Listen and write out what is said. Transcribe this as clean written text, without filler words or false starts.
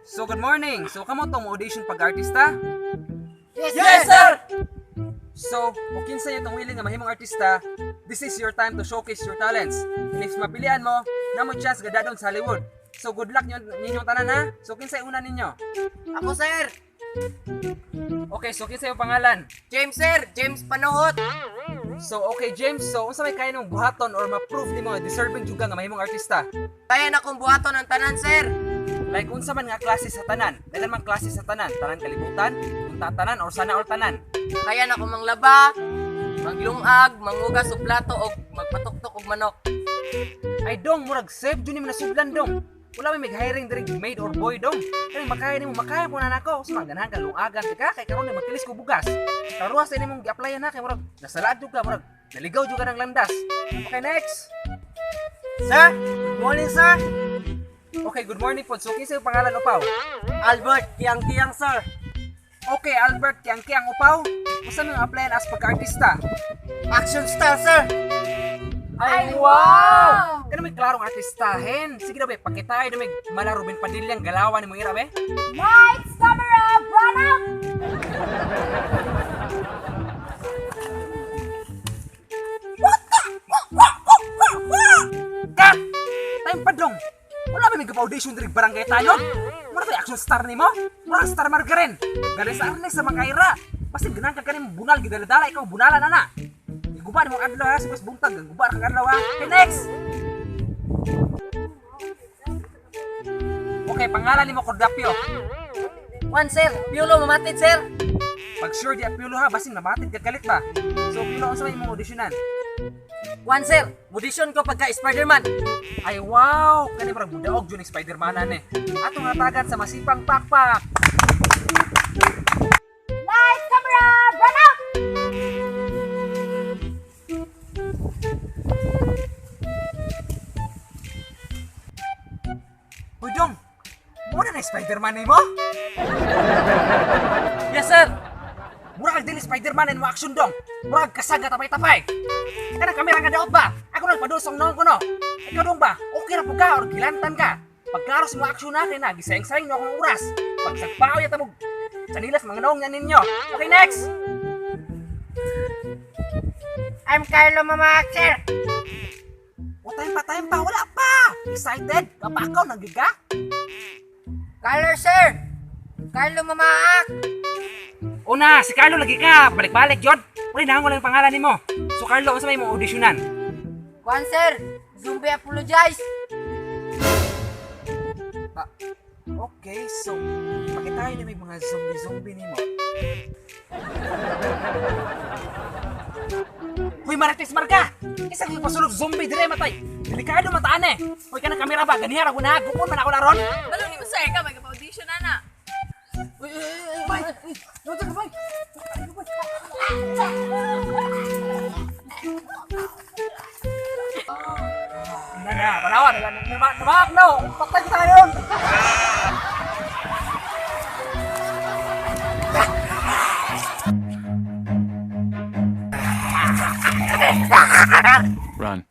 So good morning. So kamo tong audition pag-artista? Yes, sir! So, kung kinsa niyo tong willing nga mahimong artista, this is your time to showcase your talents. And if mapilian mo, na mo chance gadadon sa Hollywood. So good luck niyo ninyong tanan ha. So kinsay una ninyo? Ako, sir! Okay, so kinsay yung pangalan? James, sir! James Panuhot! So okay James, so unsa may kaya nimong buhaton or ma-prove nimo nga deserving jud ka nga mahimong artista? Kaya na kong buhaton ang tanan, sir! Like unsa man nga klase sa tanan? Daghan man klase sa tanan, tanan kalibutan, unta tanan or sana or tanan. Kaya na kong manglaba, maglungag, mangugas og plato og magpatuktok og manok. Ay dong, murag safe jud nimo nasudlan dong. Wala may mag-hiring diri maid or boy dong. Kani makaya nimo, makaya po na nako. Sa mga ganahan ka lungagan ka kay karon ni magtilis ko bugas. Karuha sa nimong gi-applyan na kay murag nasalaad jud ka, murag naligaw jud ka ng landas. Okay, next. Sir, good morning, sir. Okay, good morning po. So kinsa yung pangalan upaw? Albert, kiyang-kiyang, sir. Okay, Albert Kiang Kiang upaw. Unsa man applyan as pagka-artista? Action star, sir. Ay, wow! Kano may klarong artistahin. Sige na be, pakitay na may mala Ruben Padilla ang galawan nimo ira be. Lights, camera, run out! Cut! Time pa dong. Wala ba may audition diri barangay tayo? Mura to action star nimo? Mura star margarin. Galing sa Arnes sa Mangkaira. Basta ganahan ka kaning bunal gidala-dala ikaw bunalan na na. Iguba nimo ang adlaw ha, sa buntag ang guba kang adlaw ha. Okay, next. Okay, pangalan nimo Cordapio. One, sir! Piolo, mamatid, sir! Pag sure di Piolo ha, basin mamatid ka galit ba? So Piolo, unsa may imong auditionan? One, sir! Audition ko pagka Spider-Man! Ay wow, kani murag budaog jud ni Spider-Man eh. Atong hatagan sa masipang pakpak. Lights, camera, run out! Hoy dong, mura na Spider-Man nimo? Yes, sir! Mura kag dili Spider-Man mo action dong. Mura kag kasaga tapay-tapay. Kana kamera nga daot ba? Ako nagpadusong noon ko no. Ikaw dong ba? Okay ra po ka or gilantan ka? Pagklaro sa mga action na kay na gisayang-sayang no akong oras. Pagsagpao yata mo sanilas mga naong na ninyo. Okay, next. I'm Carlo Mamaak, sir. O time pa, wala pa. Excited? Kapakaw nagiga? Carlo, sir. Carlo Mamaak. Una, si Carlo lagi ka. Balik-balik jod. Wala na wala yung pangalan nimo. So Carlo, unsa may imong auditionan? One, sir. Zombie apologize. Ah, okay, so pakitayo na may mga zombie-zombie nimo. Hoy, Marites Marga! Isa kang pasulog zombie dire matay. Delikado mataan eh. Hoy, kanang kamera ba? Ganiha ra ko na. Gupon man ako na ron. Balo ni mo sir ka may audition na na. Uy, uy, uy, uy, uy. Uy, uy, uy. Na, tanawa, namak, no. Patay ko tayo. Run.